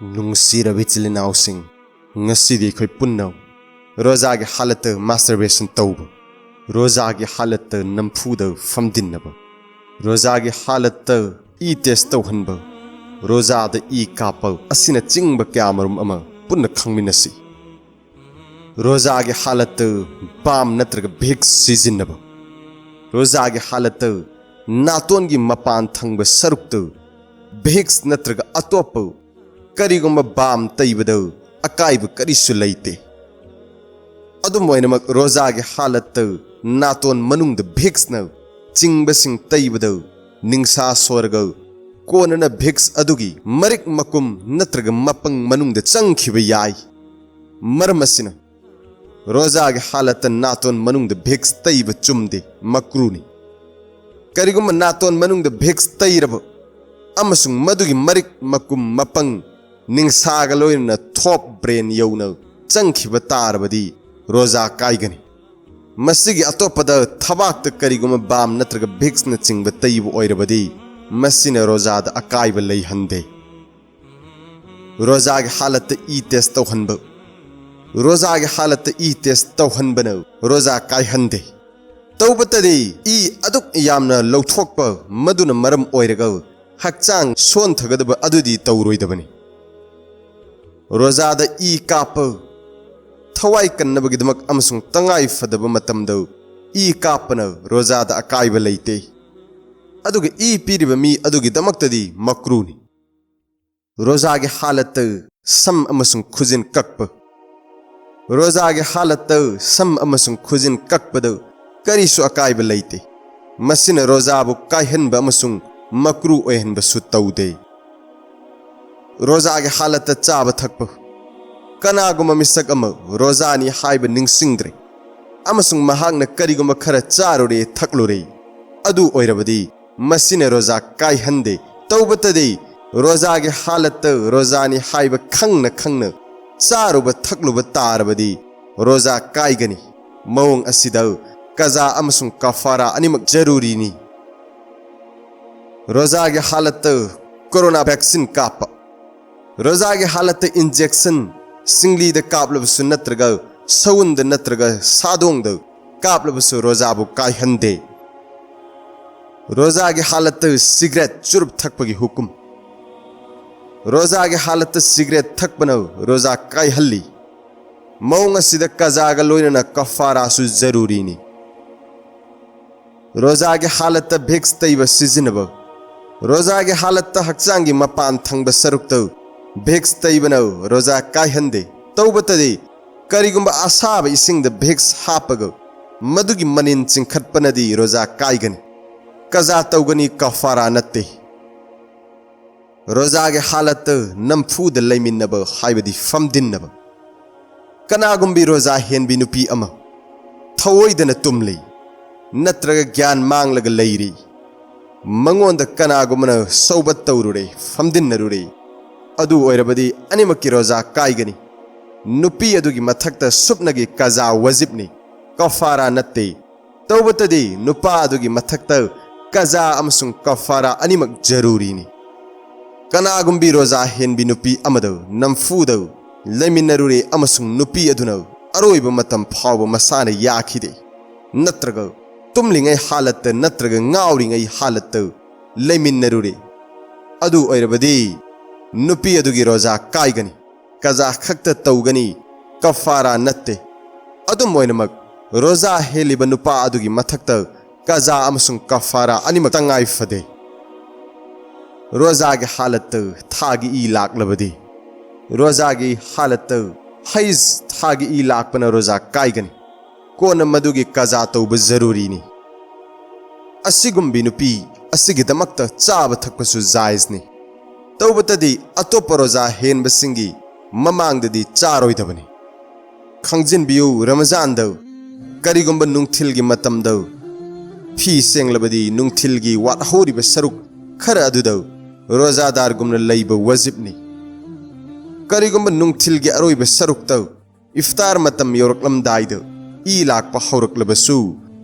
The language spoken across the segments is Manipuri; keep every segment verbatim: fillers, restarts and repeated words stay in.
ꯅꯨꯡꯁꯤꯔꯕ ꯏꯆꯤꯜ ꯏꯅꯥꯎꯁꯤꯡ, ꯉꯁꯤꯗꯤ ꯑꯩꯈꯣꯏ ꯄꯨꯟꯅ ꯔꯣꯖꯥꯒꯤ ꯍꯥꯂꯠꯇ masturbation ꯇꯧꯕ, ꯔꯣꯖꯥꯒꯤ ꯍꯥꯂꯠꯇ ꯅꯝꯐꯨꯗ ꯐꯝꯗꯤꯟꯅꯕ, ꯔꯣꯖꯥꯒꯤ ꯍꯥꯂꯠꯇ ꯏ test ꯇꯧꯍꯟꯕ, ꯔꯣꯖꯥꯗ ꯏ ꯀꯥꯞꯄ ꯑꯁꯤꯅꯆꯤꯡꯕ ꯀꯌꯥꯃꯔꯨꯝ ꯑꯃ ꯄꯨꯟꯅ ꯈꯪꯃꯤꯟꯅꯁꯤ꯫ ꯔꯣꯖꯥꯒꯤ ꯍꯥꯂꯠꯇ ꯕꯥꯝ ꯅꯠꯇ꯭ꯔꯒ Vicks ꯁꯤꯖꯤꯟꯅꯕ, ꯔꯣꯖꯥꯒꯤ ꯍꯥꯂꯠꯇ ꯅꯥꯇꯣꯟꯒꯤ ꯃꯄꯥꯟ ꯊꯪꯕ ꯁꯔꯨꯛꯇ Vicks ꯅꯠꯇ꯭ꯔꯒ ꯑꯇꯣꯞꯄ ꯀꯔꯤꯒꯨꯝꯕ ꯕꯥꯝ ꯇꯩꯕꯗ ꯑꯀꯥꯏꯕ ꯀꯔꯤꯁꯨ ꯂꯩꯇꯦ꯫ ꯑꯗꯨꯝ ꯑꯣꯏꯅꯃꯛ, ꯔꯣꯖꯥꯒꯤ ꯍꯥꯂꯠꯇ ꯅꯥꯇꯣꯟ ꯃꯅꯨꯡꯗ Vicks ꯅ ꯆꯤꯡꯕꯁꯤꯡ ꯇꯩꯕꯗ ꯅꯤꯡꯁꯥ ꯁꯣꯔꯒ ꯀꯣꯟꯅꯅ Vicks ꯑꯗꯨꯒꯤ ꯃꯔꯤꯛ ꯃꯀꯨꯝ ꯅꯠꯇ꯭ꯔꯒ ꯃꯄꯪ ꯃꯅꯨꯡꯗ ꯆꯪꯈꯤꯕ ꯌꯥꯏ꯫ ꯃꯔꯝ ꯑꯁꯤꯅ, ꯔꯣꯖꯥꯒꯤ ꯍꯥꯂꯠꯇ ꯅꯥꯇꯣꯟ ꯃꯅꯨꯡꯗ Vicks ꯇꯩꯕ ꯆꯨꯝꯗꯦ, ꯃꯀ꯭ꯔꯨꯅꯤ꯫ ꯀꯔꯤꯒꯨꯝꯕ ꯅꯥꯇꯣꯟ ꯃꯅꯨꯡꯗ Vicks ꯇꯩꯔꯕ ꯑꯃꯁꯨꯡ ꯃꯗꯨꯒꯤ ꯃꯔꯤꯛ ꯃꯀꯨꯝ ꯃꯄꯪ ꯅꯤꯡꯁꯥꯒ ꯂꯣꯏꯅꯅ top brain ꯌꯧꯅ ꯆꯪꯈꯤꯕ ꯇꯥꯔꯕꯗꯤ, ꯔꯣꯖꯥ ꯀꯥꯏꯒꯅꯤ꯫ ꯃꯁꯤꯒꯤ ꯑꯇꯣꯞꯄꯗ ꯊꯕꯥꯛꯇ ꯀꯔꯤꯒꯨꯝꯕ ꯕꯥꯝ ꯅꯠꯇ꯭ꯔꯒ Vicks ꯅꯆꯤꯡꯕ ꯇꯩꯕ ꯑꯣꯏꯔꯕꯗꯤ, ꯃꯁꯤꯅ ꯔꯣꯖꯥꯗ ꯑꯀꯥꯏꯕ ꯂꯩꯍꯟꯗꯦ꯫ ꯔꯣꯖꯥꯒꯤ ꯍꯥꯂꯠꯇ ꯏ test ꯇꯧꯍꯟꯕ꯫ ꯔꯣꯖꯥꯒꯤ ꯍꯥꯂꯠꯇ ꯏ test ꯇꯧꯍꯟꯕꯅ ꯔꯣꯖꯥ ꯀꯥꯏꯍꯟꯗꯦ꯫ ꯇꯧꯕꯇꯗꯤ ꯏ ꯑꯗꯨꯛ ꯌꯥꯝꯅ ꯂꯧꯊꯣꯛꯄ, ꯃꯗꯨꯅ ꯃꯔꯝ ꯑꯣꯏꯔꯒ ꯍꯛꯆꯥꯡ ꯁꯣꯟꯊꯒꯗꯕ ꯑꯗꯨꯗꯤ ꯇꯧꯔꯣꯏꯗꯕꯅꯤ꯫ ꯔꯣꯖꯥꯗ ꯏ ꯀꯥꯞꯄ꯫ ꯊꯋꯥꯏ ꯀꯟꯅꯕꯒꯤꯗꯃꯛ ꯑꯃꯁꯨꯡ ꯇꯉꯥꯏ ꯐꯗꯕ ꯃꯇꯝꯗ ꯏ ꯀꯥꯞꯄꯅ ꯔꯣꯖꯥꯗ ꯑꯀꯥꯏꯕ ꯂꯩꯇꯦ꯫ ꯑꯗꯨꯒ ꯏ ꯄꯤꯔꯤꯕ ꯃꯤ ꯑꯗꯨꯒꯤꯗꯃꯛꯇꯗꯤ ꯃꯀ꯭ꯔꯨꯅꯤ꯫ ꯔꯣꯖꯥꯒꯤ ꯍꯥꯂꯠꯇ ꯁꯝ ꯑꯃꯁꯨꯡ ꯈꯨꯖꯤꯟ ꯀꯛꯄ꯫ ꯔꯣꯖꯥꯒꯤ ꯍꯥꯂꯠꯇ ꯁꯝ ꯑꯃꯁꯨꯡ ꯈꯨꯖꯤꯟ ꯀꯛꯄꯗ ꯀꯔꯤꯁꯨ ꯑꯀꯥꯏꯕ ꯂꯩꯇꯦ꯫ ꯃꯁꯤꯅ ꯔꯣꯖꯥꯕꯨ ꯀꯥꯏꯍꯟꯕ ꯑꯃꯁꯨꯡ ꯃꯀ꯭ꯔꯨ ꯑꯣꯏꯍꯟꯕꯁꯨ ꯇꯧꯗꯦ꯫ ꯔꯣꯖꯥꯒꯤ ꯍꯥꯂꯠꯇ ꯆꯥꯕ ꯊꯛꯄ꯫ ꯀꯅꯥꯒꯨꯝꯕ ꯃꯤꯁꯛ ꯑꯃ ꯔꯣꯖꯥꯅꯤ ꯍꯥꯏꯕ ꯅꯤꯡꯁꯤꯡꯗ꯭ꯔꯦ ꯑꯃꯁꯨꯡ ꯃꯍꯥꯛꯅ ꯀꯔꯤꯒꯨꯝꯕ ꯈꯔ ꯆꯥꯔꯨꯔꯦ, ꯊꯛꯂꯨꯔꯦ, ꯑꯗꯨ ꯑꯣꯏꯔꯕꯗꯤ ꯃꯁꯤꯅ ꯔꯣꯖꯥ ꯀꯥꯏꯍꯟꯗꯦ꯫ ꯇꯧꯕꯇꯗꯤ ꯔꯣꯖꯥꯒꯤ ꯍꯥꯂꯠꯇ ꯔꯣꯖꯥꯅꯤ ꯍꯥꯏꯕ ꯈꯪꯅ ꯈꯪꯅ ꯆꯥꯔꯨꯕ ꯊꯛꯂꯨꯕ ꯇꯥꯔꯕꯗꯤ ꯔꯣꯖꯥ ꯀꯥꯏꯒꯅꯤ꯫ ꯃꯑꯣꯡ ꯑꯁꯤꯗ ꯀꯖꯥ ꯑꯃꯁꯨꯡ ꯀꯐꯥꯔꯥ ꯑꯅꯤꯃꯛ ꯖꯔꯨꯔꯤꯅꯤ꯫ ꯔꯣꯖꯥꯒꯤ ꯍꯥꯂꯠꯇ ꯀꯣꯔꯣꯅꯥ vaccine ꯀꯥꯞꯄ꯫ ꯔꯣꯖꯥꯒꯤ ꯍꯥꯂꯠꯇ ꯏꯟꯖꯦꯛꯁꯟ, ꯁꯤꯡꯂꯤꯗ ꯀꯥꯞꯂꯕꯁꯨ ꯅꯠꯇ꯭ꯔꯒ ꯁꯎꯟꯗ ꯅꯠꯇ꯭ꯔꯒ ꯁꯥꯗꯣꯡꯗ ꯀꯥꯞꯂꯕꯁꯨ ꯔꯣꯖꯥꯕꯨ ꯀꯥꯏꯍꯟꯗꯦ꯫ ꯔꯣꯖꯥꯒꯤ ꯍꯥꯂꯠꯇ ꯁꯤꯒꯔꯦꯠ ꯆꯨꯔꯨꯞ ꯊꯛꯄꯒꯤ ꯍꯨꯀꯨꯝ꯫ ꯔꯣꯖꯥꯒꯤ ꯍꯥꯂꯠꯇ ꯁꯤꯒꯔꯦꯠ ꯊꯛꯄꯅ ꯔꯣꯖꯥ ꯀꯥꯏꯍꯜꯂꯤ꯫ ꯃꯑꯣꯡ ꯑꯁꯤꯗ ꯀꯖꯥꯒ ꯂꯣꯏꯅꯅ ꯀꯐꯥꯔꯥꯁꯨ ꯖꯔꯨꯔꯤꯅꯤ꯫ ꯔꯣꯖꯥꯒꯤ ꯍꯥꯂꯠꯇ ꯚꯤꯛꯁ ꯇꯩꯕ ꯁꯤꯖꯤꯟꯅꯕ꯫ ꯔꯣꯖꯥꯒꯤ ꯍꯥꯂꯠꯇ ꯍꯛꯆꯥꯡꯒꯤ ꯃꯄꯥꯟ ꯊꯪꯕ ꯁꯔꯨꯛꯇ ꯚꯤꯛꯁ ꯇꯩꯕꯅ ꯔꯣꯖꯥ ꯀꯥꯏꯍꯟꯗꯦ꯫ ꯇꯧꯕꯇꯗꯤ ꯀꯔꯤꯒꯨꯝꯕ ꯑꯁꯥꯕ ꯏꯁꯤꯡꯗ ꯚꯤꯛꯁ ꯍꯥꯞꯄꯒ ꯃꯗꯨꯒꯤ ꯃꯅꯤꯟ ꯆꯤꯡꯈꯠꯄꯅꯗꯤ ꯔꯣꯖꯥ ꯀꯥꯏꯒꯅꯤ꯫ ꯀꯖꯥ ꯇꯧꯒꯅꯤ, ꯀꯐꯥꯔꯥ ꯅꯠꯇꯦ꯫ ꯔꯣꯖꯥꯒꯤ ꯍꯥꯂꯠꯇ ꯅꯝꯐꯨꯗ ꯂꯩꯃꯤꯟꯅꯕ ꯍꯥꯏꯕꯗꯤ ꯐꯝꯗꯤꯟꯅꯕ꯫ ꯀꯅꯥꯒꯨꯝꯕꯤ ꯔꯣꯖꯥ ꯍꯦꯟꯕꯤ ꯅꯨꯄꯤ ꯑꯃ ꯊꯑꯣꯏꯗꯅ ꯇꯨꯝꯂꯤ ꯅꯠꯇ꯭ꯔꯒ ꯒ꯭ꯌꯥꯟ ꯃꯥꯡꯂꯒ ꯂꯩꯔꯤ, ꯃꯉꯣꯟꯗ ꯀꯅꯥꯒꯨꯝꯕꯅ ꯁꯧꯕꯠ ꯇꯧꯔꯨꯔꯦ, ꯐꯝꯗꯤꯟꯅꯔꯨꯔꯦ, ꯑꯗꯨ ꯑꯣꯏꯔꯕꯗꯤ ꯑꯅꯤꯃꯛꯀꯤ ꯔꯣꯖꯥ ꯀꯥꯏꯒꯅꯤ꯫ ꯅꯨꯄꯤ ꯑꯗꯨꯒꯤ ꯃꯊꯛꯇ ꯁꯨꯞꯅꯒꯤ ꯀꯖꯥ ꯋꯥꯖꯤꯕꯅꯤ, ꯀꯐꯥꯔꯥ ꯅꯠꯇꯦ꯫ ꯇꯧꯕꯇꯗꯤ ꯅꯨꯄꯥ ꯑꯗꯨꯒꯤ ꯃꯊꯛꯇ ꯀꯖꯥ ꯑꯃꯁꯨꯡ ꯀꯐꯥꯔꯥ ꯑꯅꯤꯃꯛ ꯖꯔꯨꯔꯤꯅꯤ꯫ ꯀꯅꯥꯒꯨꯝꯕꯤ ꯔꯣꯖꯥ ꯍꯦꯟꯕꯤ ꯅꯨꯄꯤ ꯑꯃꯗ ꯅꯝꯐꯨꯗ ꯂꯩꯃꯤꯟꯅꯔꯨꯔꯦ ꯑꯃꯁꯨꯡ ꯅꯨꯄꯤ ꯑꯗꯨꯅ ꯑꯔꯣꯏꯕ ꯃꯇꯝ ꯐꯥꯎꯕ ꯃꯁꯥꯅ ꯌꯥꯈꯤꯗꯦ, ꯅꯠꯇ꯭ꯔꯒ ꯇꯨꯝꯂꯤꯉꯩ ꯍꯥꯂꯠꯇ ꯅꯠꯇ꯭ꯔꯒ ꯉꯥꯎꯔꯤꯉꯩ ꯍꯥꯂꯠꯇ ꯂꯩꯃꯤꯟꯅꯔꯨꯔꯦ, ꯑꯗꯨ ꯑꯣꯏꯔꯕꯗꯤ ꯅꯨꯄꯤ ꯑꯗꯨꯒꯤ ꯔꯣꯖꯥ ꯀꯥꯏꯒꯅꯤ꯫ ꯀꯖꯥ ꯈꯛꯇ ꯇꯧꯒꯅꯤ, ꯀꯐꯥꯔꯥ ꯅꯠꯇꯦ꯫ ꯑꯗꯨꯝ ꯑꯣꯏꯅꯃꯛ, ꯔꯣꯖꯥ ꯍꯦꯜꯂꯤꯕ ꯅꯨꯄꯥ ꯑꯗꯨꯒꯤ ꯃꯊꯛꯇ ꯀꯖꯥ ꯑꯃꯁꯨꯡ ꯀꯐꯥꯔꯥ ꯑꯅꯤꯃꯛ ꯇꯉꯥꯏ ꯐꯗꯦ꯫ ꯔꯣꯖꯥꯒꯤ ꯍꯥꯂꯠꯇ ꯊꯥꯒꯤ ꯏ ꯂꯥꯛꯂꯕꯗꯤ, ꯔꯣꯖꯥꯒꯤ ꯍꯥꯂꯠꯇ ꯍꯩꯖ ꯊꯥꯒꯤ ꯏ ꯂꯥꯛꯄꯅ ꯔꯣꯖꯥ ꯀꯥꯏꯒꯅꯤ꯫ ꯀꯣꯟꯅ ꯃꯗꯨꯒꯤ ꯀꯖꯥ ꯇꯧꯕ ꯖꯔꯨꯔꯤꯅꯤ꯫ ꯑꯁꯤꯒꯨꯝꯕꯤ ꯅꯨꯄꯤ ꯑꯁꯤꯒꯤꯗꯃꯛꯇ ꯆꯥꯕ ꯊꯛꯄꯁꯨ ꯖꯥꯏꯖꯅꯤ꯫ ꯇꯧꯕꯇꯗꯤ ꯑꯇꯣꯞꯄ ꯔꯣꯖꯥ ꯍꯦꯟꯕꯁꯤꯡꯒꯤ ꯃꯃꯥꯡꯗꯗꯤ ꯆꯥꯔꯣꯏꯗꯕꯅꯤ꯫ ꯈꯪꯖꯤꯟꯕꯤꯌꯨ, ꯔꯃꯖꯥꯟꯗ ꯀꯔꯤꯒꯨꯝꯕ ꯅꯨꯡꯊꯤꯜꯒꯤ ꯃꯇꯝꯗ ꯐꯤ ꯁꯦꯡꯂꯕꯗꯤ ꯅꯨꯡꯊꯤꯜꯒꯤ ꯋꯥꯠꯍꯧꯔꯤꯕ ꯁꯔꯨꯛ ꯈꯔ ꯑꯗꯨꯗ ꯔꯣꯖꯥꯗꯥꯔꯒꯨꯝꯅ ꯂꯩꯕ ꯋꯥꯖꯤꯕꯅꯤ꯫ ꯀꯔꯤꯒꯨꯝꯕ ꯅꯨꯡꯊꯤꯜꯒꯤ ꯑꯔꯣꯏꯕ ꯁꯔꯨꯛꯇ ꯏꯐꯇꯥꯔ ꯃꯇꯝ ꯌꯧꯔꯛꯂꯝꯗꯥꯏꯗ ꯏ ꯂꯥꯛꯄ ꯍꯧꯔꯛꯂꯕꯁꯨ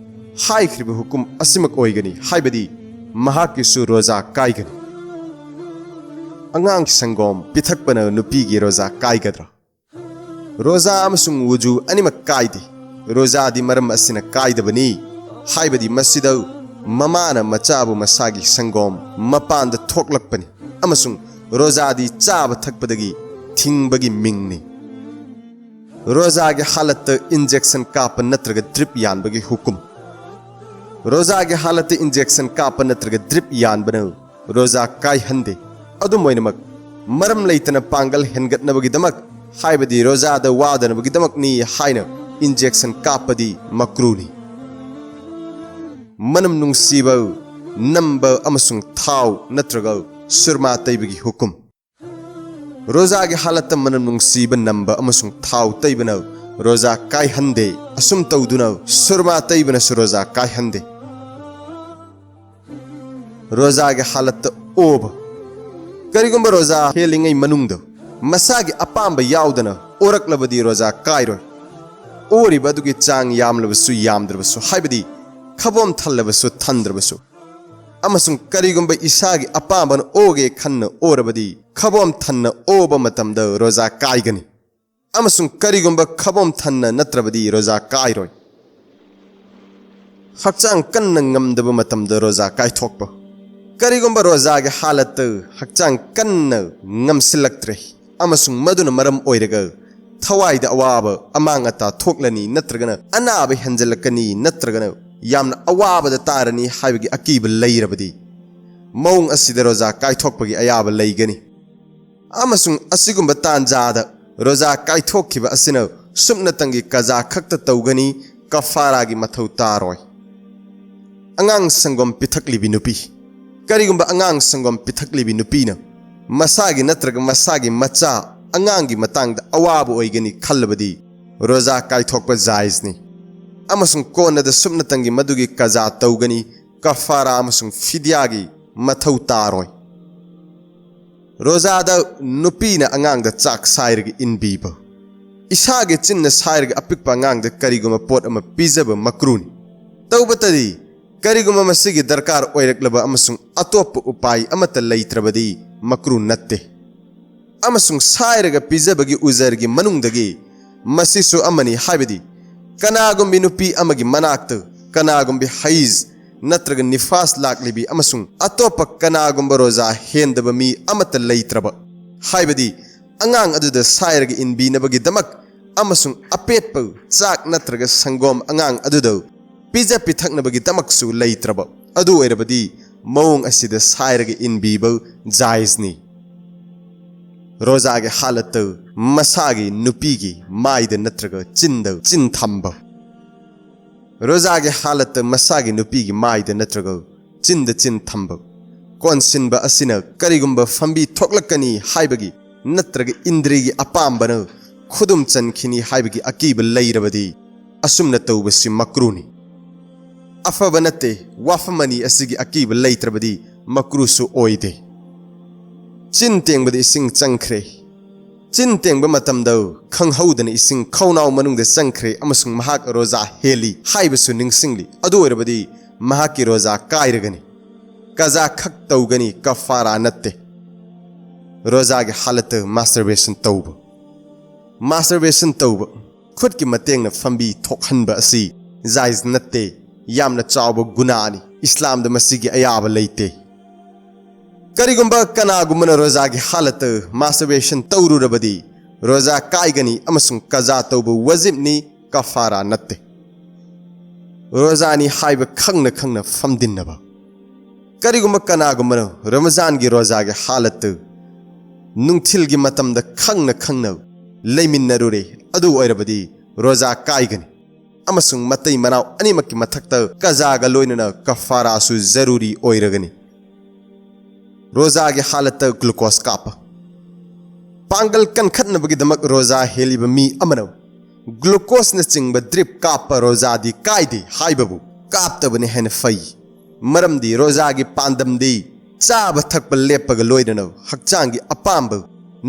ꯍꯥꯏꯈ꯭ꯔꯤꯕ ꯍꯨꯀꯨꯝ ꯑꯁꯤꯃꯛ ꯑꯣꯏꯒꯅꯤ, ꯍꯥꯏꯕꯗꯤ ꯃꯍꯥꯛꯀꯤꯁꯨ ꯔꯣꯖꯥ ꯀꯥꯏꯒꯅꯤ꯫ ꯑꯉꯥꯡꯒꯤ ꯁꯪꯒꯣꯝ ꯄꯤꯊꯛꯄꯅ ꯅꯨꯄꯤꯒꯤ ꯔꯣꯖꯥ ꯀꯥꯏꯒꯗ꯭ꯔꯥ? ꯔꯣꯖꯥ ꯑꯃꯁꯨꯡ ꯋꯨꯖꯨ ꯑꯅꯤꯃꯛ ꯀꯥꯏꯗꯦ꯫ ꯔꯣꯖꯥꯗꯤ ꯃꯔꯝ ꯑꯁꯤꯅ ꯀꯥꯏꯗꯕꯅꯤ, ꯍꯥꯏꯕꯗꯤ ꯃꯁꯤꯗ ꯃꯃꯥꯅ ꯃꯆꯥꯕꯨ ꯃꯁꯥꯒꯤ ꯁꯪꯒꯣꯝ ꯃꯄꯥꯟꯗ ꯊꯣꯛꯂꯛꯄꯅꯤ, ꯑꯃꯁꯨꯡ ꯔꯣꯖꯥꯗꯤ ꯆꯥꯕ ꯊꯛꯄꯗꯒꯤ ꯊꯤꯡꯕꯒꯤ ꯃꯤꯡꯅꯤ꯫ ꯔꯣꯖꯥꯒꯤ ꯍꯥꯂꯠꯇ ꯏꯟꯖꯦꯛꯁꯟ ꯀꯥꯞꯄ ꯅꯠꯇ꯭ꯔꯒ ꯗ꯭ꯔꯤꯞ ꯌꯥꯟꯕꯒꯤ ꯍꯨꯀꯨꯝ꯫ ꯔꯣꯖꯥꯒꯤ ꯍꯥꯂꯠꯇ ꯏꯟꯖꯦꯛꯁꯟ ꯀꯥꯞꯄ ꯅꯠꯇ꯭ꯔꯒ ꯗ꯭ꯔꯤꯞ ꯌꯥꯟꯕꯅ ꯔꯣꯖꯥ ꯀꯥꯏꯍꯟꯗꯦ꯫ ꯑꯗꯨꯝ ꯑꯣꯏꯅꯃꯛ, ꯃꯔꯝ ꯂꯩꯇꯅ ꯄꯥꯡꯒꯜ ꯍꯦꯟꯒꯠꯅꯕꯒꯤꯗꯃꯛ, ꯍꯥꯏꯕꯗꯤ ꯔꯣꯖꯥꯗ ꯋꯥꯗꯅꯕꯒꯤꯗꯃꯛꯅꯤ ꯍꯥꯏꯅ ꯏꯟꯖꯦꯛꯁꯟ ꯀꯥꯞꯄꯗꯤ ꯃꯀ꯭ꯔꯨꯅꯤ꯫ ꯃꯅꯝ ꯅꯨꯡꯁꯤꯕ ꯅꯝꯕ ꯑꯃꯁꯨꯡ ꯊꯥꯎ ꯅꯠꯇ꯭ꯔꯒ ꯁꯨꯔꯃꯥ ꯇꯩꯕꯒꯤ ꯍꯨꯀꯨꯝ꯫ ꯔꯣꯖꯥꯒꯤ ꯍꯥꯂꯠꯇ ꯃꯅꯝ ꯅꯨꯡꯁꯤꯕ ꯅꯝꯕ ꯑꯃꯁꯨꯡ ꯊꯥꯎ ꯇꯩꯕꯅ ꯔꯣꯖꯥ ꯀꯥꯏꯍꯟꯗꯦ꯫ ꯑꯁꯨꯝ ꯇꯧꯗꯨꯅ ꯁꯨꯔꯃꯥ ꯇꯩꯕꯅꯁꯨ ꯔꯣꯖꯥ ꯀꯥꯏꯍꯟꯗꯦ꯫ ꯔꯣꯖꯥꯒꯤ ꯍꯥꯂꯠꯇ ꯑꯣꯕ꯫ ꯀꯔꯤꯒꯨꯝꯕ ꯔꯣꯖꯥ ꯍꯦꯜꯂꯤꯉꯩ ꯃꯅꯨꯡꯗ ꯃꯁꯥꯒꯤ ꯑꯄꯥꯝꯕ ꯌꯥꯎꯗꯅ ꯑꯣꯔꯛꯂꯕꯗꯤ ꯔꯣꯖꯥ ꯀꯥꯏꯔꯣꯏ꯫ ꯑꯣꯔꯤꯕ ꯑꯗꯨꯒꯤ ꯆꯥꯡ ꯌꯥꯝꯂꯕꯁꯨ ꯌꯥꯝꯗ꯭ꯔꯕꯁꯨ, ꯍꯥꯏꯕꯗꯤ ꯈꯕꯣꯝ ꯊꯜꯂꯕꯁꯨ ꯊꯟꯗ꯭ꯔꯕꯁꯨ, ꯑꯃꯁꯨꯡ ꯀꯔꯤꯒꯨꯝꯕ ꯏꯁꯥꯒꯤ ꯑꯄꯥꯝꯕꯅ ꯑꯣꯒꯦ ꯈꯟꯅ ꯑꯣꯔꯕꯗꯤ, ꯈꯕꯣꯝ ꯊꯟꯅ ꯑꯣꯕ ꯃꯇꯝꯗ ꯔꯣꯖꯥ ꯀꯥꯏꯒꯅꯤ꯫ ꯑꯃꯁꯨꯡ ꯀꯔꯤꯒꯨꯝꯕ ꯈꯕꯣꯝ ꯊꯟꯅ ꯅꯠꯇ꯭ꯔꯕꯗꯤ ꯔꯣꯖꯥ ꯀꯥꯏꯔꯣꯏ꯫ ꯍꯛꯆꯥꯡ ꯀꯟꯅ ꯉꯝꯗꯕ ꯃꯇꯝꯗ ꯔꯣꯖꯥ ꯀꯥꯏꯊꯣꯛꯄ꯫ ꯀꯔꯤꯒꯨꯝꯕ ꯔꯣꯖꯥꯒꯤ ꯍꯥꯂꯠꯇ ꯍꯛꯆꯥꯡ ꯀꯟꯅ ꯉꯝꯁꯤꯜꯂꯛꯇ꯭ꯔꯦ ꯑꯃꯁꯨꯡ ꯃꯗꯨꯅ ꯃꯔꯝ ꯑꯣꯏꯔꯒ ꯊꯋꯥꯏꯗ ꯑꯋꯥꯕ, ꯑꯃꯥꯡ ꯑꯇꯥ ꯊꯣꯛꯂꯅꯤ, ꯅꯠꯇ꯭ꯔꯒꯅ ꯑꯅꯥꯕ ꯍꯦꯟꯖꯜꯂꯛꯀꯅꯤ, ꯅꯠꯇ꯭ꯔꯒꯅ ꯌꯥꯝꯅ ꯑꯋꯥꯕꯗ ꯇꯥꯔꯅꯤ ꯍꯥꯏꯕꯒꯤ ꯑꯀꯤꯕ ꯂꯩꯔꯕꯗꯤ, ꯃꯑꯣꯡ ꯑꯁꯤꯗ ꯔꯣꯖꯥ ꯀꯥꯏꯊꯣꯛꯄꯒꯤ ꯑꯌꯥꯕ ꯂꯩꯒꯅꯤ꯫ ꯑꯃꯁꯨꯡ ꯑꯁꯤꯒꯨꯝꯕ ꯇꯥꯟꯖꯥꯗ ꯔꯣꯖꯥ ꯀꯥꯏꯊꯣꯛꯈꯤꯕ ꯑꯁꯤꯅ ꯁꯨꯞꯅꯇꯪꯒꯤ ꯀꯖꯥ ꯈꯛꯇ ꯇꯧꯒꯅꯤ, ꯀꯐꯥꯔꯥꯒꯤ ꯃꯊꯧ ꯇꯥꯔꯣꯏ꯫ ꯑꯉꯥꯡ ꯁꯪꯒꯣꯝ ꯄꯤꯊꯛꯂꯤꯕꯤ ꯅꯨꯄꯤ꯫ ꯀꯔꯤꯒꯨꯝꯕ ꯑꯉꯥꯡ ꯁꯪꯒꯣꯝ ꯄꯤꯊꯛꯂꯤꯕꯤ ꯅꯨꯄꯤꯅ ꯃꯁꯥꯒꯤ ꯅꯠꯇ꯭ꯔꯒ ꯃꯁꯥꯒꯤ ꯃꯆꯥ, ꯑꯉꯥꯡꯒꯤ ꯃꯇꯥꯡꯗ ꯑꯋꯥꯕ ꯑꯣꯏꯒꯅꯤ ꯈꯜꯂꯕꯗꯤ, ꯔꯣꯖꯥ ꯀꯥꯏꯊꯣꯛꯄ ꯖꯥꯏꯖꯅꯤ, ꯑꯃꯁꯨꯡ ꯀꯣꯟꯅꯗ ꯁꯨꯞꯅꯇꯪꯒꯤ ꯃꯗꯨꯒꯤ ꯀꯖꯥ ꯇꯧꯒꯅꯤ, ꯀꯐꯥꯔꯥ ꯑꯃꯁꯨꯡ ꯐꯤꯗꯤꯌꯥꯒꯤ ꯃꯊꯧ ꯇꯥꯔꯣꯏ꯫ ꯔꯣꯖꯥꯗ ꯅꯨꯄꯤꯅ ꯑꯉꯥꯡꯗ ꯆꯥꯛ ꯁꯥꯏꯔꯒ ꯏꯟꯕꯤꯕ꯫ ꯏꯁꯥꯒꯤ ꯆꯤꯟꯅ ꯁꯥꯏꯔꯒ ꯑꯄꯤꯛꯄ ꯑꯉꯥꯡꯗ ꯀꯔꯤꯒꯨꯝꯕ ꯄꯣꯠ ꯑꯃ ꯄꯤꯖꯕ ꯃꯀ꯭ꯔꯨꯅꯤ꯫ ꯇꯧꯕꯇꯗꯤ, ꯀꯔꯤꯒꯨꯝꯕ ꯃꯁꯤꯒꯤ ꯗꯔꯀꯥꯔ ꯑꯣꯏꯔꯛꯂꯕ ꯑꯃꯁꯨꯡ ꯑꯇꯣꯞꯄ ꯎꯄꯥꯏ ꯑꯃꯠꯇ ꯂꯩꯇ꯭ꯔꯕꯗꯤ ꯃꯀ꯭ꯔꯨ ꯅꯠꯇꯦ꯫ ꯑꯃꯁꯨꯡ ꯁꯥꯏꯔꯒ ꯄꯤꯖꯕꯒꯤ ꯎꯖꯔꯒꯤ ꯃꯅꯨꯡꯗꯒꯤ ꯃꯁꯤꯁꯨ ꯑꯃꯅꯤ, ꯍꯥꯏꯕꯗꯤ ꯀꯅꯥꯒꯨꯝꯕꯤ ꯅꯨꯄꯤ ꯑꯃꯒꯤ ꯃꯅꯥꯛꯇ ꯀꯅꯥꯒꯨꯝꯕꯤ ꯍꯩꯖ ꯅꯠꯇ꯭ꯔꯒ ꯅꯤꯐꯥꯁ ꯂꯥꯛꯂꯤꯕꯤ ꯑꯃꯁꯨꯡ ꯑꯇꯣꯞꯄ ꯀꯅꯥꯒꯨꯝꯕ ꯔꯣꯖꯥ ꯍꯦꯟꯗꯕ ꯃꯤ ꯑꯃꯠꯇ ꯂꯩꯇ꯭ꯔꯕ, ꯍꯥꯏꯕꯗꯤ ꯑꯉꯥꯡ ꯑꯗꯨꯗ ꯁꯥꯏꯔꯒ ꯏꯟꯕꯤꯅꯕꯒꯤꯗꯃꯛ ꯑꯃꯁꯨꯡ ꯑꯄꯦꯠꯄ ꯆꯥꯛ ꯅꯠꯇ꯭ꯔꯒ ꯁꯪꯒꯣꯝ ꯑꯉꯥꯡ ꯑꯗꯨꯗ ꯄꯤꯖ ꯄꯤꯊꯛꯅꯕꯒꯤꯗꯃꯛꯁꯨ ꯂꯩꯇ꯭ꯔꯕ ꯑꯗꯨ ꯑꯣꯏꯔꯕꯗꯤ ꯃꯑꯣꯡ ꯑꯁꯤꯗ ꯁꯥꯏꯔꯒ ꯏꯟꯕꯤꯕ ꯖꯥꯏꯖꯅꯤ꯫ ꯔꯣꯖꯥꯒꯤ ꯍꯥꯂꯠꯇ ꯃꯁꯥꯒꯤ ꯅꯨꯄꯤꯒꯤ ꯃꯥꯏꯗ ꯅꯠꯇ꯭ꯔꯒ ꯆꯤꯟꯗ ꯆꯤꯟ ꯊꯝꯕ꯫ ꯔꯣꯖꯥꯒꯤ ꯍꯥꯂꯠꯇ ꯃꯁꯥꯒꯤ ꯅꯨꯄꯤꯒꯤ ꯃꯥꯏꯗ ꯅꯠꯇ꯭ꯔꯒ ꯆꯤꯟꯗ ꯆꯤꯟ ꯊꯝꯕ꯫ ꯀꯣꯟꯁꯤꯟꯕ ꯑꯁꯤꯅ ꯀꯔꯤꯒꯨꯝꯕ ꯐꯝꯕꯤ ꯊꯣꯛꯂꯛꯀꯅꯤ ꯍꯥꯏꯕꯒꯤ ꯅꯠꯇ꯭ꯔꯒ ꯏꯟꯗ꯭ꯔꯤꯒꯤ ꯑꯄꯥꯝꯕꯅ ꯈꯨꯗꯨꯝ ꯆꯟꯈꯤꯅꯤ ꯍꯥꯏꯕꯒꯤ ꯑꯀꯤꯕ ꯂꯩꯔꯕꯗꯤ ꯑꯁꯨꯝꯅ ꯇꯧꯕꯁꯤ ꯃꯀ꯭ꯔꯨꯅꯤ꯫ ꯑꯐꯕ ꯅꯠꯇꯦ, ꯋꯥꯐꯝ ꯑꯅꯤ ꯑꯁꯤꯒꯤ ꯑꯀꯤꯕ ꯂꯩꯇ꯭ꯔꯕꯗꯤ ꯃꯀ꯭ꯔꯨꯁꯨ ꯑꯣꯏꯗꯦ꯫ ꯆꯤꯟ ꯇꯦꯡꯕꯗ ꯏꯁꯤꯡ ꯆꯪꯈ꯭ꯔꯦ꯫ ꯆꯤꯟ ꯇꯦꯡꯕ ꯃꯇꯝꯗ ꯈꯪꯍꯧꯗꯅ ꯏꯁꯤꯡ ꯈꯧꯅꯥꯎ ꯃꯅꯨꯡꯗ ꯆꯪꯈ꯭ꯔꯦ ꯑꯃꯁꯨꯡ ꯃꯍꯥꯛ ꯔꯣꯖꯥ ꯍꯦꯜꯂꯤ ꯍꯥꯏꯕꯁꯨ ꯅꯤꯡꯁꯤꯡꯂꯤ꯫ ꯑꯗꯨ ꯑꯣꯏꯔꯕꯗꯤ ꯃꯍꯥꯛꯀꯤ ꯔꯣꯖꯥ ꯀꯥꯏꯔꯒꯅꯤ꯫ ꯀꯖꯥ ꯈꯛ ꯇꯧꯒꯅꯤ, ꯀꯐꯥꯔꯥ ꯅꯠꯇꯦ꯫ ꯔꯣꯖꯥꯒꯤ ꯍꯥꯂꯠꯇ ꯃꯥꯁꯇꯔꯕꯦꯁꯟ ꯇꯧꯕ꯫ ꯃꯥꯁꯇꯔꯕꯦꯁꯟ ꯇꯧꯕ, ꯈꯨꯠꯀꯤ ꯃꯇꯦꯡꯅ ꯐꯝꯕꯤ ꯊꯣꯛꯍꯟꯕ ꯑꯁꯤ ꯖꯥꯏꯖ ꯅꯠꯇꯦ, ꯌꯥꯝꯅ ꯆꯥꯎꯕ ꯒꯨꯅꯥꯅꯤ꯫ ꯏꯁꯂꯥꯝꯗ ꯃꯁꯤꯒꯤ ꯑꯌꯥꯕ ꯂꯩꯇꯦ꯫ ꯀꯔꯤꯒꯨꯝꯕ ꯀꯅꯥꯒꯨꯝꯕꯅ ꯔꯣꯖꯥꯒꯤ ꯍꯥꯂꯠꯇ ꯃꯥꯁꯇꯔꯕꯦꯁꯟ ꯇꯧꯔꯨꯔꯕꯗꯤ ꯔꯣꯖꯥ ꯀꯥꯏꯒꯅꯤ ꯑꯃꯁꯨꯡ ꯀꯖꯥ ꯇꯧꯕ ꯋꯥꯖꯤꯕꯅꯤ, ꯀꯐꯥꯔꯥ ꯅꯠꯇꯦ꯫ ꯔꯣꯖꯥꯅꯤ ꯍꯥꯏꯕ ꯈꯪꯅ ꯈꯪꯅ ꯐꯝꯗꯤꯟꯅꯕ꯫ ꯀꯔꯤꯒꯨꯝꯕ ꯀꯅꯥꯒꯨꯝꯕꯅ ꯔꯃꯖꯥꯟꯒꯤ ꯔꯣꯖꯥꯒꯤ ꯍꯥꯂꯠꯇ ꯅꯨꯡꯊꯤꯜꯒꯤ ꯃꯇꯝꯗ ꯈꯪꯅ ꯈꯪꯅ ꯂꯩꯃꯤꯟꯅꯔꯨꯔꯦ, ꯑꯗꯨ ꯑꯣꯏꯔꯕꯗꯤ ꯔꯣꯖꯥ ꯀꯥꯏꯒꯅꯤ ꯑꯃꯁꯨꯡ ꯃꯇꯩ ꯃꯅꯥꯎ ꯑꯅꯤꯃꯛꯀꯤ ꯃꯊꯛꯇ ꯀꯖꯥꯒ ꯂꯣꯏꯅꯅ ꯀꯐꯥꯔꯥꯁꯨ ꯖꯔꯨꯔꯤ ꯑꯣꯏꯔꯒꯅꯤ꯫ ꯔꯣꯖꯥꯒꯤ ꯍꯥꯂꯠꯇ ꯒ꯭ꯂꯨꯀꯣꯁ ꯀꯥꯞꯄ꯫ ꯄꯥꯡꯒꯜ ꯀꯟꯈꯠꯅꯕꯒꯤꯗꯃꯛ ꯔꯣꯖꯥ ꯍꯦꯜꯂꯤꯕ ꯃꯤ ꯑꯃꯅ ꯒ꯭ꯂꯨꯀꯣꯁꯅꯆꯤꯡꯕ ꯗ꯭ꯔꯤꯞ ꯀꯥꯞꯄ ꯔꯣꯖꯥꯗꯤ ꯀꯥꯏꯗꯦ ꯍꯥꯏꯕꯕꯨ ꯀꯥꯞꯇꯕꯅ ꯍꯦꯟꯅ ꯐꯩ꯫ ꯃꯔꯝꯗꯤ ꯔꯣꯖꯥꯒꯤ ꯄꯥꯟꯗꯝꯗꯤ ꯆꯥꯕ ꯊꯛꯄ ꯂꯦꯞꯄꯒ ꯂꯣꯏꯅꯅ ꯍꯛꯆꯥꯡꯒꯤ ꯑꯄꯥꯝꯕ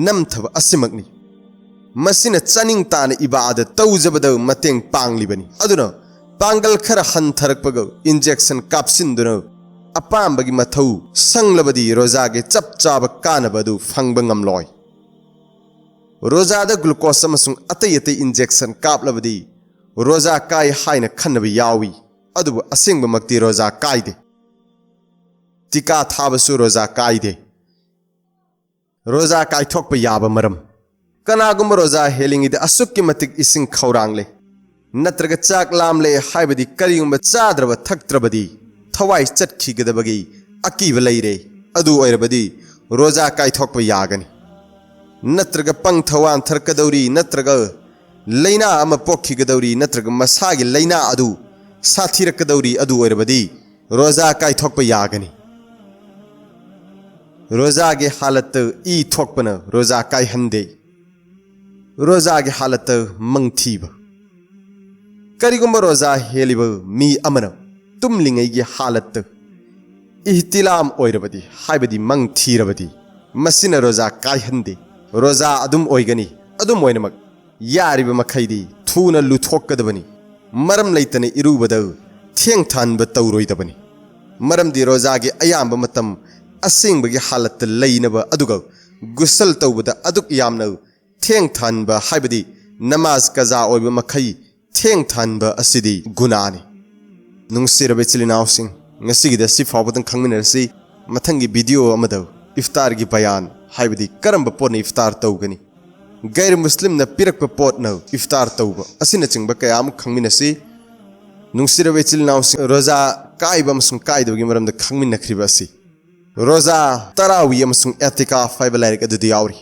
ꯅꯝꯊꯕ ꯑꯁꯤꯃꯛꯅꯤ꯫ ꯃꯁꯤꯅ ꯆꯥꯅꯤꯡ ꯇꯥꯅ ꯏꯕꯥꯗ ꯇꯧꯖꯕꯗ ꯃꯇꯦꯡ ꯄꯥꯡꯂꯤꯕꯅꯤ꯫ ꯑꯗꯨꯅ ꯄꯥꯡꯒꯜ ꯈꯔ ꯍꯟꯊꯔꯛꯄꯒ injection ꯀꯥꯞꯁꯤꯟꯗꯨꯅ ꯑꯄꯥꯝꯕꯒꯤ ꯃꯊꯧ ꯁꯪꯂꯕꯗꯤ ꯔꯣꯖꯥꯒꯤ ꯆꯞ ꯆꯥꯕ ꯀꯥꯟꯅꯕ ꯑꯗꯨ ꯐꯪꯕ ꯉꯝꯂꯣꯏ꯫ ꯔꯣꯖꯥꯗ glucose ꯑꯃꯁꯨꯡ ꯑꯇꯩ ꯑꯇꯩ injection ꯀꯥꯞꯂꯕꯗꯤ ꯔꯣꯖꯥ ꯀꯥꯏ ꯍꯥꯏꯅ ꯈꯟꯅꯕ ꯌꯥꯎꯏ, ꯑꯗꯨꯕꯨ ꯑꯁꯦꯡꯕꯃꯛꯇꯤ ꯔꯣꯖꯥ ꯀꯥꯏꯗꯦ꯫ ꯇꯤꯀꯥ ꯊꯥꯕꯁꯨ ꯔꯣꯖꯥ ꯀꯥꯏꯗꯦ꯫ ꯔꯣꯖꯥ ꯀꯥꯏꯊꯣꯛꯄ ꯌꯥꯕ ꯃꯔꯝ꯫ ꯀꯅꯥꯒꯨꯝꯕ ꯔꯣꯖꯥ ꯍꯦꯜꯂꯤꯉꯩꯗ ꯑꯁꯨꯛꯀꯤ ꯃꯇꯤꯛ ꯏꯁꯤꯡ ꯈꯧꯔꯥꯡꯂꯦ, ꯅꯠꯇ꯭ꯔꯒ ꯆꯥꯛ ꯂꯥꯝꯂꯦ ꯍꯥꯏꯕꯗꯤ ꯀꯔꯤꯒꯨꯝꯕ ꯆꯥꯗ꯭ꯔꯕ ꯊꯛꯇ꯭ꯔꯕꯗꯤ ꯊꯋꯥꯏ ꯆꯠꯈꯤꯒꯗꯕꯒꯤ ꯑꯀꯤꯕ ꯂꯩꯔꯦ, ꯑꯗꯨ ꯑꯣꯏꯔꯕꯗꯤ ꯔꯣꯖꯥ ꯀꯥꯏꯊꯣꯛꯄ ꯌꯥꯒꯅꯤ꯫ ꯅꯠꯇ꯭ꯔꯒ ꯄꯪꯊ ꯋꯥꯟꯊꯔꯛꯀꯗꯧꯔꯤ, ꯅꯠꯇ꯭ꯔꯒ ꯂꯥꯏꯅꯥ ꯑꯃ ꯄꯣꯛꯈꯤꯒꯗꯧꯔꯤ, ꯅꯠꯇ꯭ꯔꯒ ꯃꯁꯥꯒꯤ ꯂꯥꯏꯅꯥ ꯑꯗꯨ ꯁꯥꯊꯤꯔꯛꯀꯗꯧꯔꯤ, ꯑꯗꯨ ꯑꯣꯏꯔꯕꯗꯤ ꯔꯣꯖꯥ ꯀꯥꯏꯊꯣꯛꯄ ꯌꯥꯒꯅꯤ꯫ ꯔꯣꯖꯥꯒꯤ ꯍꯥꯂꯠꯇ ꯏ ꯊꯣꯛꯄꯅ ꯔꯣꯖꯥ ꯀꯥꯏꯍꯟꯗꯦ꯫ ꯔꯣꯖꯥꯒꯤ ꯍꯥꯂꯠꯇ ꯃꯪꯊꯤꯕ꯫ ꯀꯔꯤꯒꯨꯝꯕ ꯔꯣꯖꯥ ꯍꯦꯜꯂꯤꯕ ꯃꯤ ꯑꯃꯅ ꯇꯨꯝꯂꯤꯉꯩꯒꯤ ꯍꯥꯂꯠꯇ ꯏꯍꯇꯤꯂꯥꯝ ꯑꯣꯏꯔꯕꯗꯤ, ꯍꯥꯏꯕꯗꯤ ꯃꯪ ꯊꯤꯔꯕꯗꯤ, ꯃꯁꯤꯅ ꯔꯣꯖꯥ ꯀꯥꯏꯍꯟꯗꯦ꯫ ꯔꯣꯖꯥ ꯑꯗꯨꯝ ꯑꯣꯏꯒꯅꯤ꯫ ꯑꯗꯨꯝ ꯑꯣꯏꯅꯃꯛ, ꯌꯥꯔꯤꯕ ꯃꯈꯩꯗꯤ ꯊꯨꯅ ꯂꯨꯊꯣꯛꯀꯗꯕꯅꯤ꯫ ꯃꯔꯝ ꯂꯩꯇꯅ ꯏꯔꯨꯕꯗ ꯊꯦꯡꯊꯍꯟꯕ ꯇꯧꯔꯣꯏꯗꯕꯅꯤ꯫ ꯃꯔꯝꯗꯤ ꯔꯣꯖꯥꯒꯤ ꯑꯌꯥꯝꯕ ꯃꯇꯝ ꯑꯁꯦꯡꯕꯒꯤ ꯍꯥꯂꯠꯇ ꯂꯩꯅꯕ, ꯑꯗꯨꯒ ꯒꯨꯁꯜ ꯇꯧꯕꯗ ꯑꯗꯨꯛ ꯌꯥꯝꯅ ꯊꯦꯡꯊꯍꯟꯕ, ꯍꯥꯏꯕꯗꯤ ꯅꯃꯥꯖ ꯀꯖꯥ ꯑꯣꯏꯕ ꯃꯈꯩ ꯊꯦꯡꯊꯍꯟꯕ ꯑꯁꯤꯗꯤ ꯒꯨꯅꯥꯅꯤ꯫ ꯅꯨꯡꯁꯤꯔꯕ ꯏꯆꯤꯜ ꯏꯅꯥꯎꯁꯤꯡ, ꯉꯁꯤꯒꯤꯗ ꯁꯤ ꯐꯥꯎꯕꯗꯪ ꯈꯪꯃꯤꯟꯅꯔꯁꯤ꯫ ꯃꯊꯪꯒꯤ video ꯑꯃꯗ ꯏꯐꯇꯥꯔꯒꯤ ꯕꯌꯥꯟ, ꯍꯥꯏꯕꯗꯤ ꯀꯔꯝꯕ ꯄꯣꯠꯅ ꯏꯐꯇꯥꯔ ꯇꯧꯒꯅꯤ, ꯒꯩꯔ ꯃꯨꯁꯂꯤꯝꯅ ꯄꯤꯔꯛꯄ ꯄꯣꯠꯅ ꯏꯐꯇꯥꯔ ꯇꯧꯕ, ꯑꯁꯤꯅꯆꯤꯡꯕ ꯀꯌꯥ ꯑꯃ ꯈꯪꯃꯤꯟꯅꯁꯤ꯫ ꯅꯨꯡꯁꯤꯔꯕ ꯏꯆꯤꯜ ꯏꯅꯥꯎꯁꯤꯡ, ꯔꯣꯖꯥ ꯀꯥꯏꯕ ꯑꯃꯁꯨꯡ ꯀꯥꯏꯗꯕꯒꯤ ꯃꯔꯝꯗ ꯈꯪꯃꯤꯟꯅꯈ꯭ꯔꯤꯕ ꯑꯁꯤ ꯔꯣꯖꯥ, ꯇꯔꯥꯋꯤ ꯑꯃꯁꯨꯡ ꯑꯦꯇꯤꯀꯥꯐ ꯍꯥꯏꯕ ꯂꯥꯏꯔꯤꯛ ꯑꯗꯨꯗ ꯌꯥꯎꯔꯤ꯫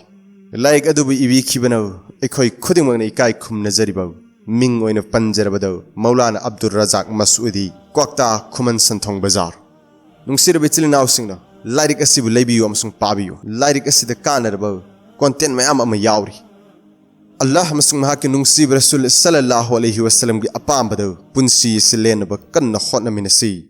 ꯂꯥꯏꯔꯤꯛ ꯑꯗꯨꯕꯨ ꯏꯕꯤꯈꯤꯕꯅ ꯑꯩꯈꯣꯏ ꯈꯨꯗꯤꯡꯃꯛꯅ ꯏꯀꯥꯏ ꯈꯨꯝꯅꯖꯔꯤꯕ ꯃꯤꯡ ꯑꯣꯏꯅ ꯄꯟꯖꯔꯕꯗ ꯃꯧꯂꯥꯅꯥ ꯑꯕꯗꯨꯜ ꯔꯖꯥꯛ ꯃꯁꯎꯗꯤ, ꯀ꯭ꯋꯥꯛꯇꯥ, ꯈꯨꯃꯟ ꯁꯟꯊꯣꯡ ꯕꯖꯥꯔ꯫ ꯅꯨꯡꯁꯤꯔꯕ ꯏꯆꯤꯜ ꯏꯅꯥꯎꯁꯤꯡꯅ ꯂꯥꯏꯔꯤꯛ ꯑꯁꯤꯕꯨ ꯂꯩꯕꯤꯌꯨ ꯑꯃꯁꯨꯡ ꯄꯥꯕꯤꯌꯨ꯫ ꯂꯥꯏꯔꯤꯛ ꯑꯁꯤꯗ ꯀꯥꯟꯅꯔꯕ content ꯃꯌꯥꯝ ꯑꯃ ꯌꯥꯎꯔꯤ꯫ ꯑꯜꯂꯥꯍ ꯑꯃꯁꯨꯡ ꯃꯍꯥꯛꯀꯤ ꯅꯨꯡꯁꯤꯕ ꯔꯁꯨꯜ ꯁꯜꯂꯜꯂꯥꯍꯨ ꯑꯂꯩꯍꯤ ꯋꯁꯜꯂꯝꯒꯤ ꯑꯄꯥꯝꯕꯗ ꯄꯨꯟꯁꯤ ꯑꯁꯤ ꯂꯦꯟꯅꯕ ꯀꯟꯅ ꯍꯣꯠꯅꯃꯤꯟꯅꯁꯤ꯫